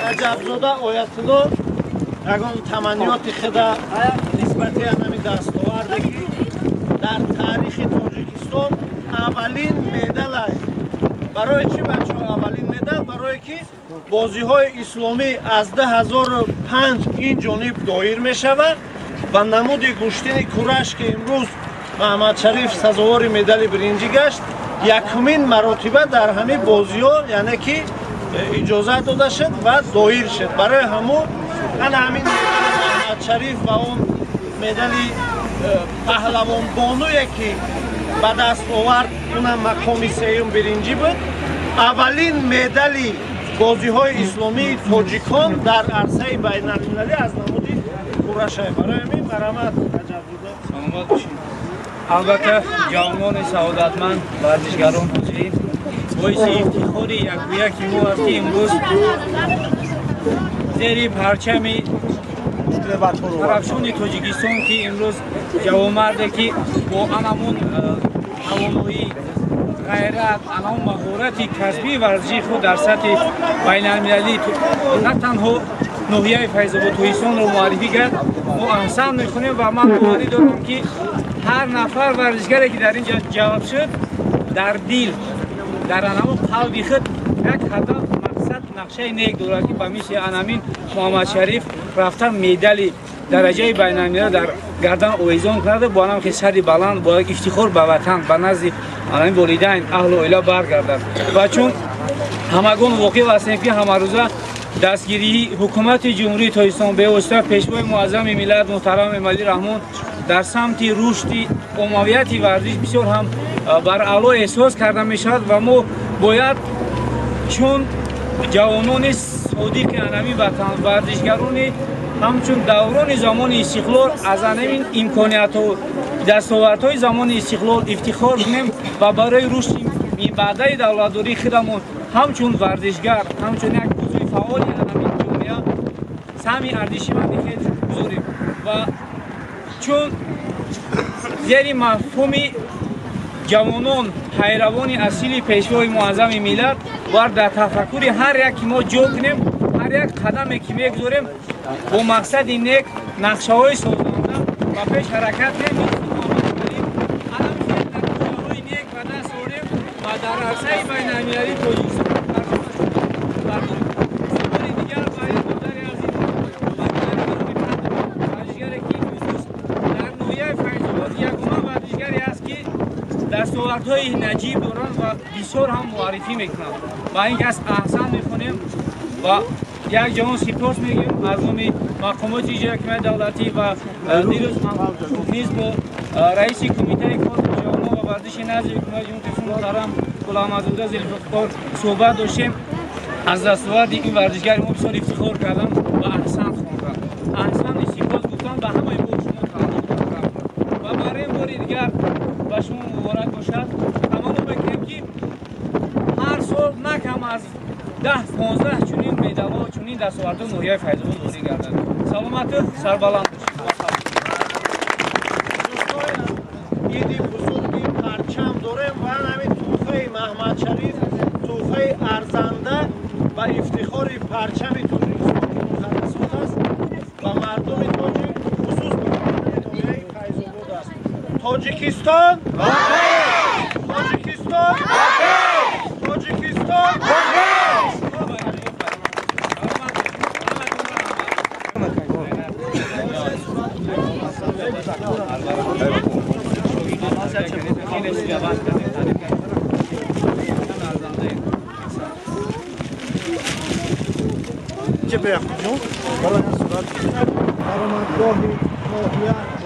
Раҷабзода Оятулло ягон таманниёти худа нисбати ҳамин дастоварде ки дар таърихи Тоҷикистон аввалин медал аст. Барои чӣ бачаҳо аввалин медал? Барое ки бозиҳои исломӣ аз 2005 ин ҷониб доир мешавад ва намуди гӯштини кураш ки имрӯз Маҳмадшариф сазовори медали биринҷӣ гашт, якумин маротиба дар ҳамин бозиҳо яъне ки иҷозат дода шуд ва доир шуд. Барои ҳамун ана ҳамин Маҳмадшариф ва он медали паҳлавонбонуе ки ба даст овард, унам мақоми сеюм биринҷӣ буд. Аввалин медали бозиҳои исломии тоҷикон дар арсаи байналмилалӣ аз намуди курашай. Барои ҳамин марҳамат Раҷабзода. Саломат бошед. Албатта ҷавонони саодатманд, варзишгарон ҳозирин, боиси ифтихори якуяки мо аст ки имрӯз зери парчами тарафшони Тоҷикистон, ки имрӯз ҷавонмарде ки бо анамун тавоноӣ, ғайрат, анамун маҳорати касбии варзишии худ дар сатҳи байналмилалӣ на танҳо ноҳияи Файзобод Тоҷикистонро муаррифӣ кард, мо аҳсан мехонем ва ман боварӣ дорам ки ҳар нафар варзишгаре ки дар ин ҷо ҷалб шуд, дар дил, дар анамун қалби худ як ҳадаф, мақсад, нақшаи нек дорад ки ба мисли анамин Муҳаммадшариф рафта медали дараҷаи байналмилал дар гардан овезон карда, бо анам ки сари баланд, бо як ифтихор ба ватан, ба назди анамин волидайн, аҳлу оила баргардад. Ва чун ҳамагон воқиф ҳастем ки ҳамарӯза дастгирии ҳукумати Ҷумҳурии Тоҷикистон бевосита Пешвои муаззами миллат муҳтарам Эмомалӣ Раҳмон дар самти рушди оммавияти варзиш бисёр ҳам бар аъло эҳсос карда мешавад ва мо бояд чун ҷавонони содиқи анамин ватан, варзишгарони ҳамчун даврони замони истиқлол аз анамин имкониятҳо, дастовардҳои замони истиқлол ифтихор кунем ва барои рушди минбаъдаи давлатдории худамон ҳамчун варзишгар, ҳамчун як узви фаъоли анамин ҷомеа саҳми арзишманди хеш гузорем. Ва чун зери мафҳуми ҷавонон пайравони асили Пешвои муаззами миллат бояд дар тафаккури ҳар як ки мо ҷо кунем, ҳар як қадаме ки мегузорем бо мақсади нек, нақшаҳои созанда ба пеш ҳаракат кунем, натиҷаҳои нек ба даст орем ва дар арсаи байналмилалии Тоҷикистон бардорем. Саволи дигар ба ин модари азиз, варзишгаре ки имрӯз дар ноҳияи Файзобод ягона варзишгаре аст ки дастовардҳои наҷиб доранд ва бисёр ҳам муаррифӣ мекунанд. Ба ин кас аҳсан мехонем ва як ҷавон сипос мегӯем аз номи мақомоти иҷроияи ҳокимияти давлатӣ ва дирӯз низ бо раиси кумитаи кор бо ҷавонон ва варзиши назди ҳукумати Ҷумҳурии Тоҷикистон муҳтарам Ғуломаҳмадзода Зулфиқор суҳбат доштем. Аз дастоварди ин варзишгари мо бисёр ифтихор кардам ва аҳсан хондам. Аҳсани сипос гуфтам ба ҳамаи мо шумо тааллуқ дорам ва барои бори дигар ба шумо муборак бошад. Таманно мекунем ки ҳар сол на кам аз 10-15 чунин медал медалҳо, чунин дастовардҳо ноҳияи Файзобод ворид гардад. Саломату сарбаланд бошед. Иди бузурги парчам дорем ва ҳамин тӯҳфаи Маҳмадшариф, тӯҳфаи арзанда ба ифтихори парчами Тоҷикистон, ки муқаддасот аст, ба мардуми тоҷик, хусус ба мардуми ноҳияи Файзобод аст. Тоҷикистон, Тоҷикистон, Тоҷикистон! Баромадгоҳи ноҳия.